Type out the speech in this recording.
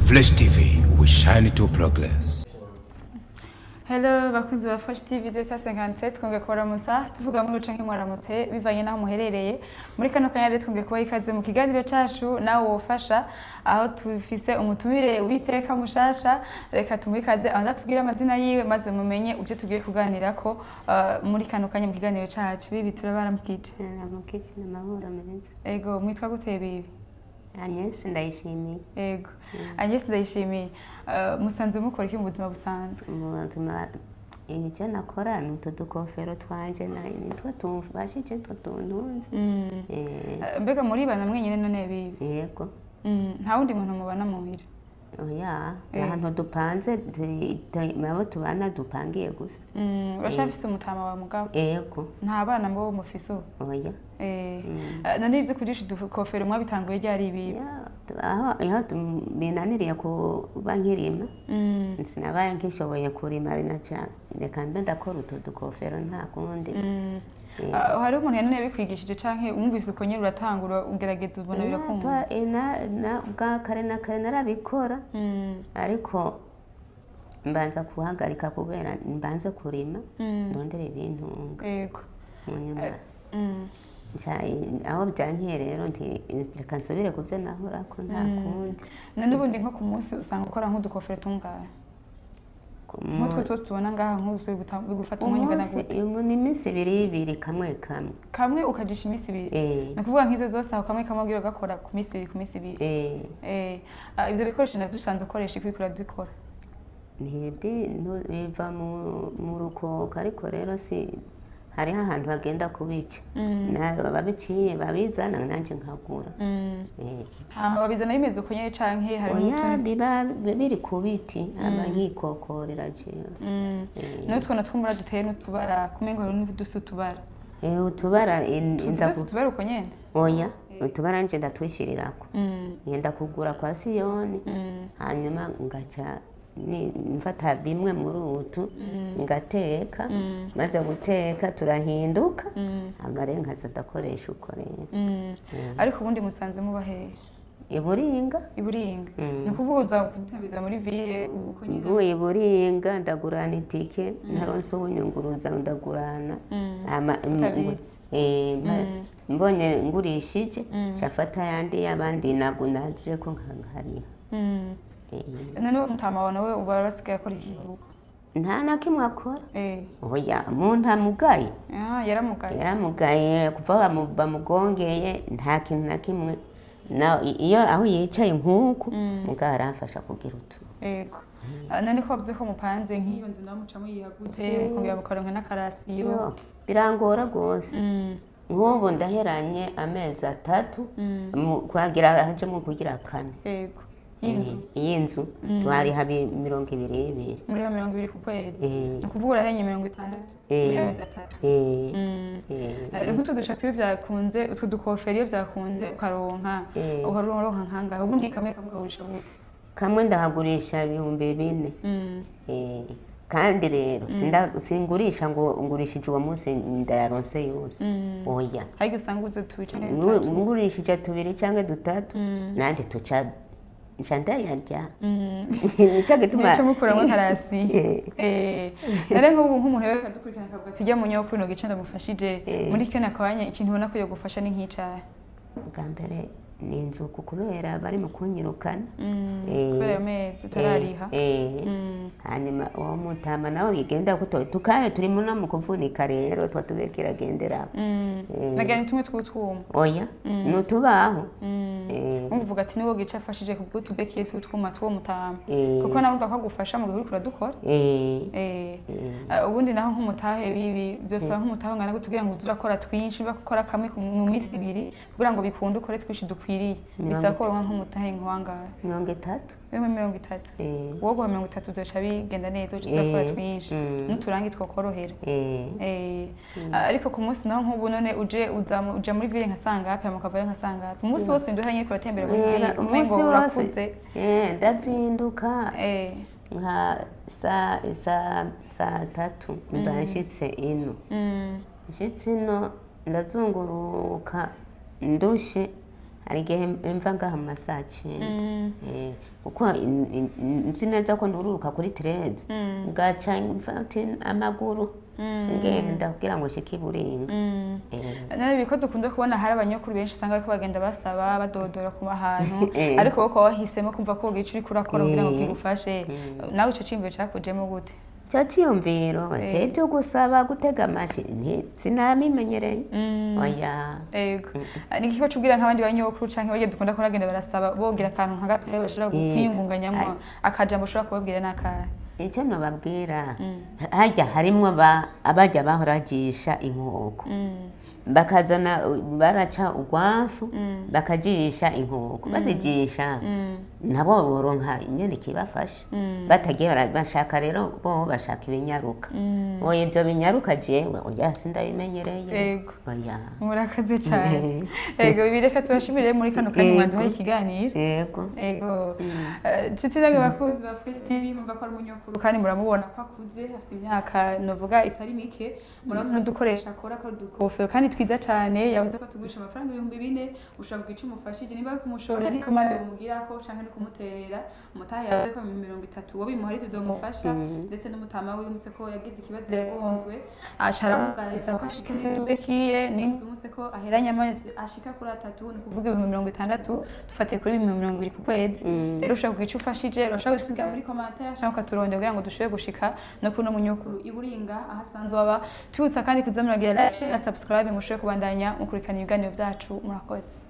Flash TV, we shine to progress. Hello bakunzi ba Flash TV 257, twongeye kubaramutsa tuvuga muri canke mwaramutse bivanye n'aho muherereye. Muri kano kanya rero twongeye kubaha ikaze mu kiganiro cacu Nawe Wofasha, aho tufise umutumire w'iteka mushasha. Reka tumuhe ikaze, abanza tubwire amazina yiwe maze mumenye ivyo tugiye kuganirako muri kano kanya mu kiganiro cacu. Bibi, turabaramukije. Namukije, amahoro meza. Ego, mwitwa gute Bibi? Agnes Ndayishimiye. Ego, Agnes Ndayishimiye, musanzwe mukora iki mu buzima busanzwe? Mu buzima icyo nakora ni utu dukofero twanje, nitwo tumfashije, two tuntunze. Mbega muri bana mwenyine none Bibi? Yego. Nta wundi muntu mubana muhira? Oya, ahantu dupanze abo tubana dupangiye gusa. Uracafise umutama wa mugabo? Yego. Nta bana mbo mufise ubu? Oya. None ibyo kurisha udukofero mwabitanguye ryari Bibi? Ya, aho binaniriye kuba nkirima, sinabaye nkishoboye kurima, binaca reka mbe ndakora utu dukofero, nta kundi. Ah, hariho umuntu yanone yabikwigishije canke wumvise uko nyene uratangura ugerageza ubona birakunda? Bwa kare na kare narabikora, ariko mbanza guhagarika kubera mbanze kurima, ndondera ibintunga. Mu nyuma aho byankiye rero nti reka nsubire ku byo nahorako, nta kundi. None ubundi nko ku munsi usanga ukora nk'udukofero tungahe? Nk'utwo twose tubona ngaha, nk'uzu bigufata umwanya ungana Umunsi gute? Ni iminsi ibiri ibiri, kamwe kamwe. Kamwe ukajisha iminsi 2? Eh. Ni ukuvuga nk'izo zose aho kamwe kamwe ugira ugakora ku minsi 2, ku minsi 2? Eh. Ah, ivyo bikoresho navyo usanzwe ukoresha iki uriko urazikora? Biva mu rukoko, ariko rero si hariho ahantu bagenda kubica, ababiciye babizana nanjye nkagura. Hama babizana bimeze uko nyene canke harimo Oya, utundi? Biba biri ku biti, aba nkikokorera jewe. N'utwo natwo mura duteye n'utubara, kumengo hari n'udufise utubara. Utubara nza Twose utubara uko nyene? Oya, utubara nje ndatwishirirako, ngenda kugura kwa Siyoni, hanyuma ngaca mfata bimwe muri utu ngateka, maze guteka turahinduka, hama rero nkaza ndakoresha uko rero. Ariko ubundi musanze muba hehe? Iburinga. Iburinga. Ni ukuvuga uza gutambiza muri ville uko nyene? Mvuye Iburinga ndagurana itike, ntaronse uwunyunguruza ndagurana. Utabisi. Mbonye ngurishije nca mfata ayandi y'abandi nagunaje ko nkariha. None uwo mutama wawe nawe uba basigaye akora iki? Nta na kimwe akora. Oya, umuntu amugaye. Ah, yaramugaye? Yaramugaye kuva bamugongeye, nta kintu na kimwe. Iyo aho yicaye nk'uku mugabo aramfasha kugira utu. Yego. Ah, none ko wavuze ko mupanze, nk'iyo nzu nawe muca muyiha gute, mukongera mukaronka n'akarasiyo? Yo, birangora rwose. Nk'ubu ndaheranye amezi 3, kwagira hajemo kugira kane. Yego, y'inzu? Y'inzu twariha 22. Muri 20 ku kwezi? Eh. Ni ukuvuga urahenye 60 muri amezi 3? Eh. Eh. Nk'utwo ducapi iyo byakunze, utwo dukofero iyo byakunze ukaronka, uhora uronka nkangahe ubundi? Kamwe kamwe ukagurisha gute? Kamwe ndahagurisha 4000. Kandi rero singurisha ngo ngurishije uwo munsi ndayaronse yose, oya. Ariko usanga uze tubiri canke dutatu? Ngurishije tubiri canke dutatu, nandi tuca nca ndayarya, nico gituma. Nico mukuramo nkarasi. Nare nk'ubu nk'umuntu rero akadukurikirana akavuga ati jya munyokuru no gice ndamufashije, muri kano kanya ikintu ubona ko yogufasha ni nk'icahe? Bwa mbere ni inzu, kubera bari mu kunyirukana. Kubera ayo mezi utarariha. Hanyuma uwo mutama nawe yigenda kuto tukaye turi muno mu kuvunika rero two tube kiragendera. Nagira ni tumwe tw'utwuma? Oya, ni utubaho. Uvuga ati niwo gice afashije kubw'utubekiye tw'utwuma tw'uwo mutama, kuko nawe urumva ko agufasha mu gihe uriko uradukora. Ubundi naho nk'umutahe bibi byose, nk'umutahe ungana gute kugira ngo uze urakora twinshi, uba gukora kamwe mu minsi 2 kugira ngo bikunde ukore twinshi dukwiriye, bisaba ko woronka nk'umutahe nk'uwangahe? 30. Bimwe 30? Wowe guha 30 byoca bigenda neza, uca urakora twinshi, n'uturangi twokorohera. Ariko ku munsi naho nk'ubu none uje uja muri ville nka sangapi, hama ukavayo nka sangapi? Umunsi wose winduhera nyine uratembera muri ville, umunsi umengo wose urakuze. Ndazinduka nka saa 3 mba nshitse ino. Nshitse ino ndazunguruka ndushe. Hari igihe mva ngaha mu masaha 9. Kuko nzi neza ko ntururuka kuri 13, ngaca mfata amaguru ngenda kugira ngo nshike iburinga. None biko dukunda kubona hari abanyokuru benshi usanga bariko bagenda basaba, badodora ku hantu, ariko wowe ukaba wahisemo kumva ko wogira ico uriko urakora kugira ngo kigufashe. Nawe ico ciyumviro cakujemo gute? Cyo ciyumviro cyo gusaba, gutega amashi, sinabimenyereye, oya. Ego. Ni iki ko cubwira nk'abandi banyokuru canke barya dukunda kubona bagenda barasaba, bogira akantu nka gatoya bashobora kwiyungunganyamwo? Akajambo ushobora kubabwira n'akahe? Icyo nobabwira, harya harimwo abajya bahoragisha inkoko, bakazana, baraca urwafu bakajisha inkoko, bazijisha nabo boronka nyene kibafasha. Batagiye bashaka rero, bo bashaka ibinyaruka. Oya, ibyo binyaruka jewe oya, sindabimenyereye. Oya. Murakoze cyane. Ego, ibi reka tubashimire muri kano kanya mwaduhaye ikiganiro. Yego. Ego. Nshuti zange bakunzi ba Fresh TV, mumva ko ari umunyokuru kandi muramubona ko akuze, afite imyaka novuga itari mike. Murabona n'udukoresho akora, ko ari udukofero kandi twiza cyane. Yavuze ko tugurisha amafaranga 4000. Ushobora kugira icyo umufashije, niba ari kumushora ariko maze umugirako canke no kumuterera umutahe. Yavuze ko 30,000 uwo bimuha ari mufasha, ndetse n'umutama wiwe umuse ko yagize ikibazo, yagonzwe acaramugara, bisaba ko ashika n'ubekiye n'inzu, umuse ko aheranye amezi ashika kuri 3, ni ukuvuga 60,000 dufatiye kuri 20,000 ku kwezi. Rero ushobora kugira icyo ufashije, urashobora gusiga muri commentaire cyangwa ukaturondera kugira ngo dushobore gushika no kuri uno munyokuru iburinga aho asanzwe aba. Tubutsa kandi kuza muragira like, share na subscribe, mushobore kubandanya mukurikirana ibiganiro byacu. Murakoze.